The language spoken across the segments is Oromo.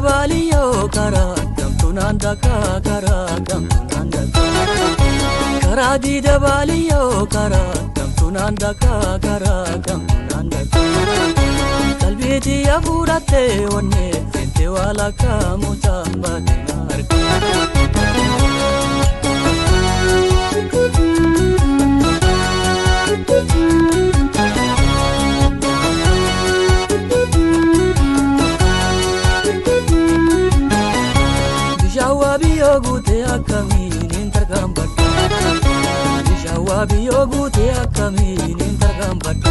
baaliyyoo karaa kamtu naan dakaa karaa kamtu naan dakaa. Karaa diida baaliyyoo karaa kamtu naan dakaa karaa kamtu naan dakaa. Qalbiitii hafuudhattee onnee seentee walakkaa mucaan baatee na argaa. Bishaan biyyoo guutee akkamiin hin tarkaanfadhu. Bishaan biyyoo guutee akkamiin hin tarkaanfadhu.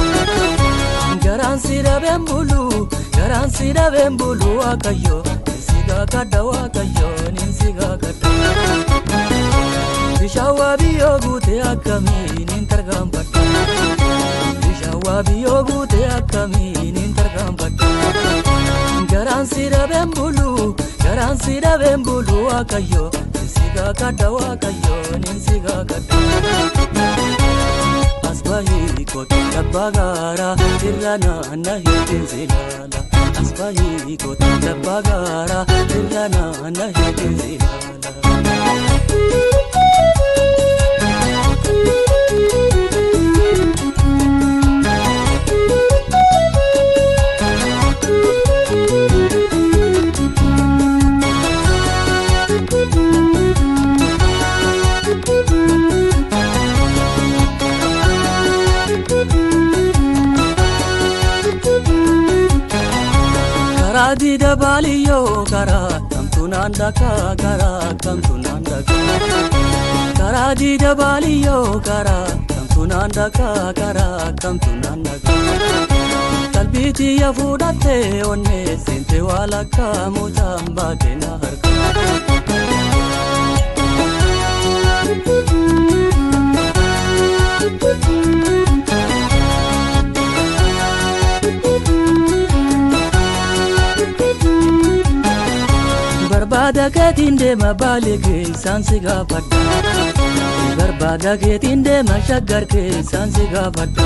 Garaan si dhabeen bulu, garaan si dhabeen bulu waaqayyo, si gaakadha waaqayyo, si gaakadha. Bishaan biyyoo guutee akkamiin hin tarkaanfadhu. Bishaan biyyoo guutee akkamiin hin tarkaanfadhu. Garaan si dhabeen bulu, garaan si dhabeen bulu waaqayyo, si gaakadha waaqayyo, si gaakadha. Asbahi kota labbaa gaaraa irra naanna hiitiin silaala. Asbahi kota labbaa gaaraa irra naanna hiitiin silaala. Karaa diida baaliyyoo karaa kamtu naan dakaa karaa kamtu naan dakaa. Karaa diida baaliyyoo karaa kamtu naan dakaa karaa kamtu naan dakaa. Qalbiitii hafuudhattee onnee seentee walakkaa mucaan baatee na harkaa. Barbaada keetiin deema baalee keessaan si gaafadha. Barbaada keetiin deema shaggar keessaan si gaafadha.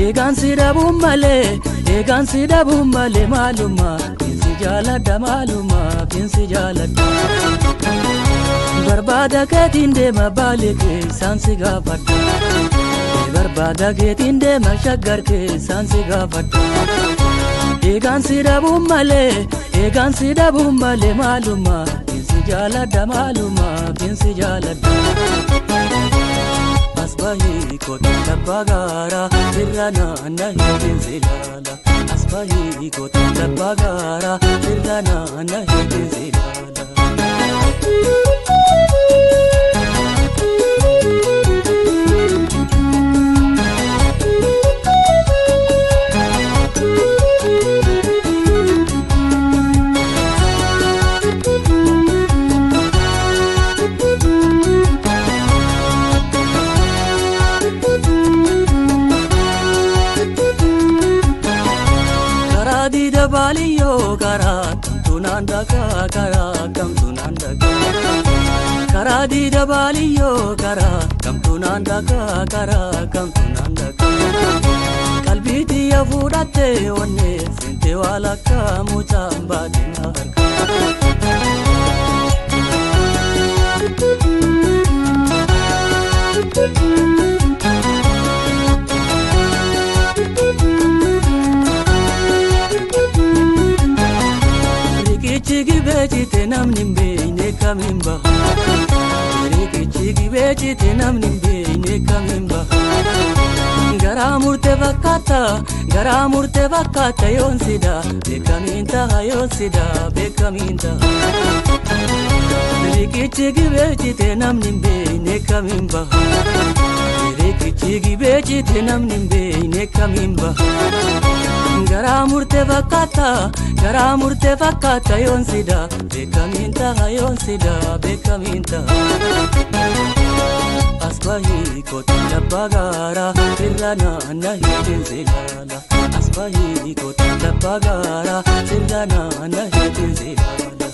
Eegaan si dhabuun malee, eegaan si dhabuun malee maaluma, finsi jaaladha maaluma, finsi jaaladha. Barbaada keetiin deema baalee keessaan si gaafadha. Barbaada keetiin deema shaggar keessaan si gaafadha. Eegaan si dhabuun malee, eegaan si dhabuun malee maaluma, finsi jaaladha maaluma, finsi jaaladha. Asbahi kota labbaa gaaraa irra naanna hiitiin silaala. Asbahi kota labbaa gaaraa irra naanna hiitiin silaala. Karaa diida baaliyyoo karaa kamtu naan dakaa karaa kamtu naan dakaa. Karaa diida baaliyyoo karaa kamtu naan dakaa karaa kamtu naan dakaa. Qalbiitii hafuudhattee onnee seentee walakkaa mucaan baatee na harkaa. Riqichi gibee jite namni hin beekne kamiin baha. Riqichi gibee jite namni hin beekne kamiin baha. Garaa murtee fakkaata, garaa murtee fakkaata yoon sida, beekamiin taha yoon sida, beekamiin taha. Riqichi gibee jite namni hin beekne kamiin baha. Riqichi gibee jite namni hin beekne kamiin baha. Garaa murtee fakkaata, garaa murtee fakkaata yoon sida, beekamiin taha yoon sida, beekamiin taha. Asbahi kota labbaa gaaraa irra naanna hiitiin silaala. Asbahi kota labbaa gaaraa irra naanna hiitiin silaala.